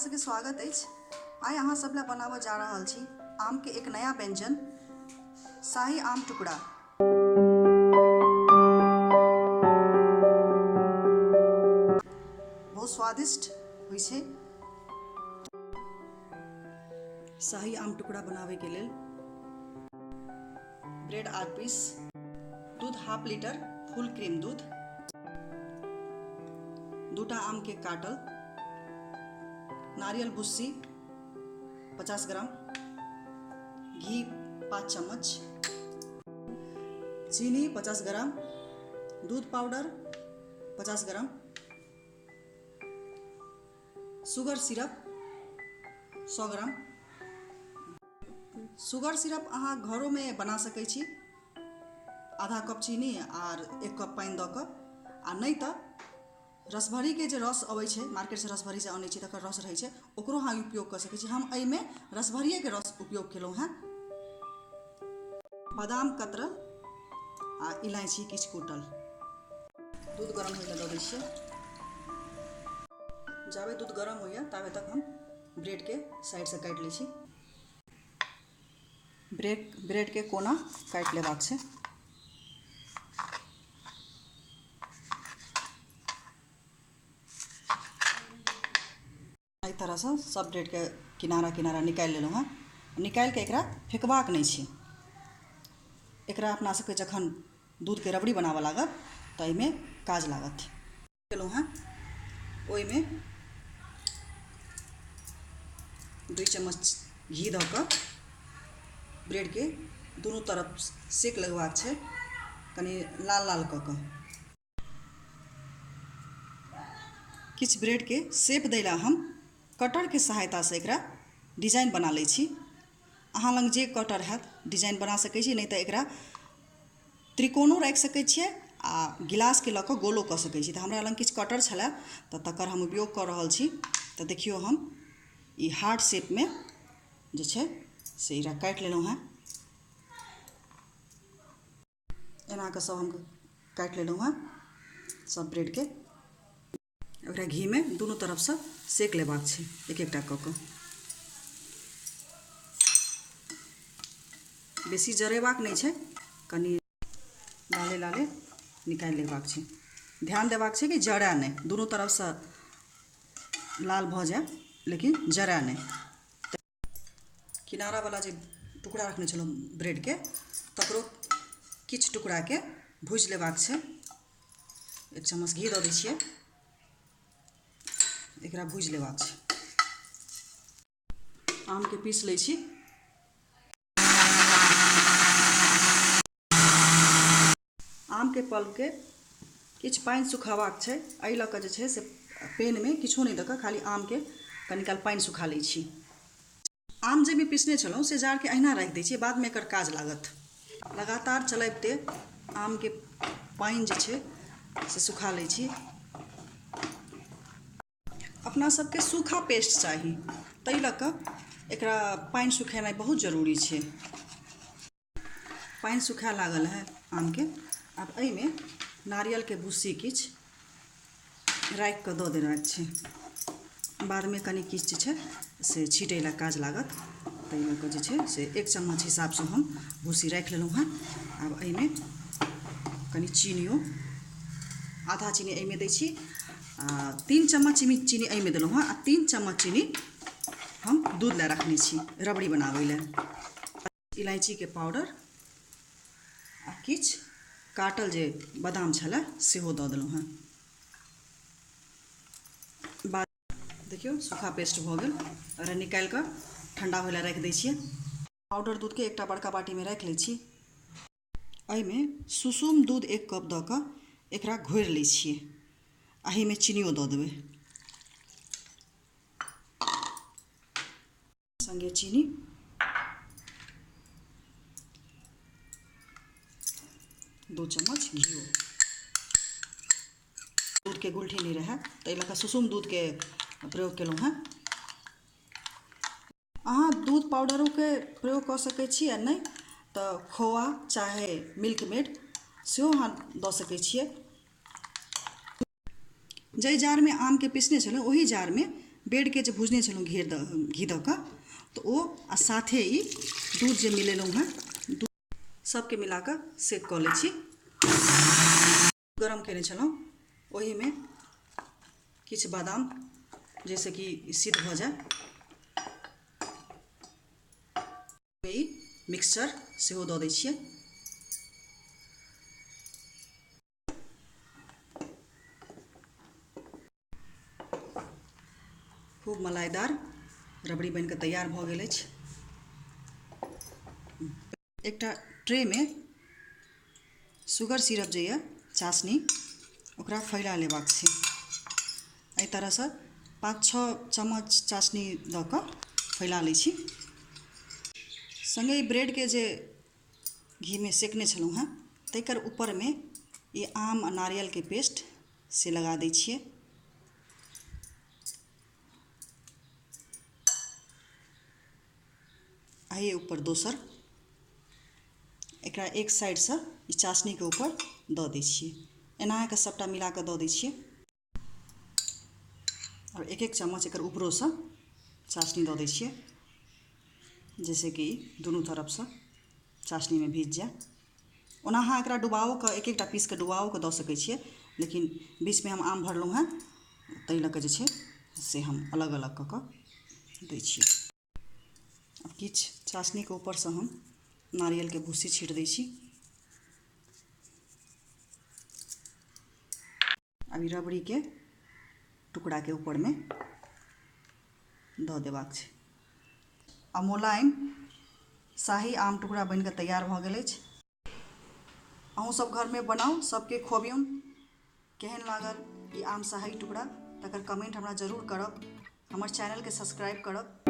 सबके स्वागत अछि। आइ अहाँ सब लए बनाबऽ जा रहल छी आम के एक नया व्यंजन, शाही आम टुकड़ा। बहुत स्वादिष्ट होइ छै। शाही आम टुकड़ा बनाबे के लेल ब्रेड 8 पीस, दूध हाफ लीटर फुल क्रीम दूध, 2टा आम के काटल, नारियल भुस्सी 50 ग्राम, घी 5 चम्मच, चीनी 50 ग्राम, दूध पाउडर 50 ग्राम, शुगर सिरप 100 ग्राम। शुगर सिरप अहाँ घरों में बना सकै छी, आधा कप चीनी आर 1 कप पानि दऽ कऽ, आ नहि तऽ रसभरी के जे रस अबै छै, मार्केट से रसभरी जे अनै छी तकर रस रहै छै, ओकरो अहाँ उपयोग कऽ सकै छी। हम एहिमे रसभरिए के रस उपयोग केलहुँ हेँ। बादाम कतरल आ इलायची किछु कूटल। दूध गरम होय लए दऽ दै छियै। जाबे दूध गरम होइए ताबे तक हम ब्रेड के साइड से काटि लै छी। ब्रेड के कोना काटि लेबाक छै। एहि तरहसँ सब ब्रेड के किनारा किनारा निकालि लेलहुँ हेँ। निकालि कऽ एकरा फेकबाक नहि छै। एकरा अपना सबके जखन दूधके रबड़ी बनाबऽ लागत तऽ एहिमे काज लागत। केलहुँ हेँ, ओहिमे 2 चम्मच घी दऽ कऽ ब्रेडके दुनू तरफ सेक लगबाक छै, कनि लाल लाल कऽ कऽ। किछु ब्रेडके शेप दै लए हम कटरके सहायतासँ एकरा डिजाइन बना लै छी। अहाँ लग जे कटर हैत डिजाइन बना सकै छी, नहि तऽ एकरा त्रिकोणो राखि सकै छियै आ गिलासके लऽ कऽ गोलो कऽ सकै छी। तऽ हमरा लग किछु कटर छलए तऽ तकर हम उपयोग कऽ रहल छी। तऽ देखियौ हम ई हार्ट शेपमे जे छै से एकरा काटि लेलहुँ हेँ। एना कऽ सब हम काटि लेलहुँ हेँ सब ब्रेडके। ओकरा घीमे दुनू तरफसँ सेक लेबाक छै, एक एकटा कऽ कऽ। बेसी जरेबाक नहि छै, कनि लाले लाले निकालि लेबाक छै। ध्यान देबाक छै कि जरए नहि, दुनू तरफसँ लाल भऽ जाय लेकिन जरए नहि। किनारावला जे टुकड़ा रखने छलहुँ ब्रेडके, तकरो किछु टुकड़ाके भूजि लेबाक छै। 1 चम्मच घी दऽ दै छियै, एकरा भूजि लेबाक छै। आमके पीस लै छी। आमके पल्पके किछु पानि सुखाबाक छै, एहि लऽ कऽ जे छै से पेनमे किछो नहि दऽ कऽ खाली आमके कनि काल पानि सुखा लै छी। आम जाहिमे पीसने छलहुँ से जारके अहिना राखि दै छियै, बादमे एकर काज लागत। लगातार चलबिते आमके पानि जे छै से सुखा लै छी। अपना सबके सूखा पेस्ट चाही, ताहि लऽ कऽ एकरा पानि सुखेनाइ बहुत जरूरी छै। पानि सुखाए लागल है आमके। आब एहिमे नारियलके भुस्सी किछु राखि कऽ दऽ देबाक छै, बादमे कनि किछु जे छै से छीटै लए काज लागत। ताहि लऽ कऽ जे छै से 1 चम्मच हिसाबसँ हम भुस्सी राखि लेलहुँ हेँ। आब एहिमे कनि चीनियो, आधा चीनी एहिमे दै छी, आ 3 चम्मच चीनी एहिमे देलहुँ हेँ, आ 3 चम्मच चीनी हम दूध लए रखने छी रबड़ी बनाबै लए। इलायचीके पाउडर आ किछु काटल जे बादाम छलै सेहो दऽ देलहुँ हेँ। बाद देखियौ सूखा पेस्ट भऽ गेल। ओकरा निकालि कऽ ठण्डा होइ लए राखि दै छियै। पाउडर दूधके एकटा बड़का बाटीमे राखि लै छी। एहिमे सुसुम दूध 1 कप दऽ कऽ एकरा घोरि लै छियै। एहिमे चीनियो दऽ देबै, संगे चीनी। 2 चम्मच घिओ। दूधके गुलठी नहि रहए ताहि लऽ कऽ सुसुम दूधके प्रयोग केलहुँ हेँ। अहाँ दूध पाउडरोके प्रयोग कऽ सकै छी, आ नहि तऽ खोआ चाहे मिल्क मेड सेहो अहाँ दऽ सकै छियै। जाहि जारमे आमके पिसने छलहुँ ओही जारमे ब्रेडके जे भुजने छलहुँ घी दऽ कऽ, तऽ ओ आ साथे ई दूध जे मिलेलहुँ हेँ, दूध सबके मिला कऽ सेक कऽ लै छी। गरम केने छलहुँ ओहिमे किछु बादाम, जाहिसँ कि सिद्ध भऽ जाय। ई मिक्सचर सेहो दऽ दै छियै। खूब मलाइदार रबड़ी बनि कऽ तैयार भऽ गेल अछि। एकटा ट्रेमे शुगर सिरप जे यऽ चाशनी, ओकरा फैला लेबाक छै। एहि तरहसँ 5-6 चम्मच चाशनी दऽ कऽ फैला लै छी। सङ्गे ब्रेडके जे घीमे सेकने छलहुँ हेँ तकर ऊपरमे ई आम आ नारियलके पेस्ट से लगा दै छियै। एहि ऊपर दोसर एकरा एक साइडसँ ई चाशनीके ऊपर दऽ दै छियै। एना कऽ सबटा मिला कऽ दऽ दै छियै आओर एक एक चम्मच एकर ऊपरोसँ चाशनी दऽ दै छियै, जाहिसँ कि दुनू तरफसँ चाशनीमे भीज जाय। ओना अहाँ एकरा डुबाओ कऽ एक एकटा पीसके डुबाओ कऽ दऽ सकै छियै, लेकिन बीचमे हम आम भरलहुँ हेँ ताहि लऽ कऽ जे छै से हम अलग अलग कऽ कऽ दै छियै। आब किछु चाशनीके ऊपरसँ हम नारियलके भूसी छीट दै छी। आब ई रबड़ीके टुकड़ाके ऊपरमे दऽ देबाक छै। आ मोलायम शाही आम टुकड़ा बनि कऽ तैयार भऽ गेल अछि। अहूँ सब घरमे बनाउ, सबके खुअबियौन। केहन लागल ई आम शाही टुकड़ा तकर कमेंट हमरा जरूर करब। हमर चैनलके सब्सक्राइब करब।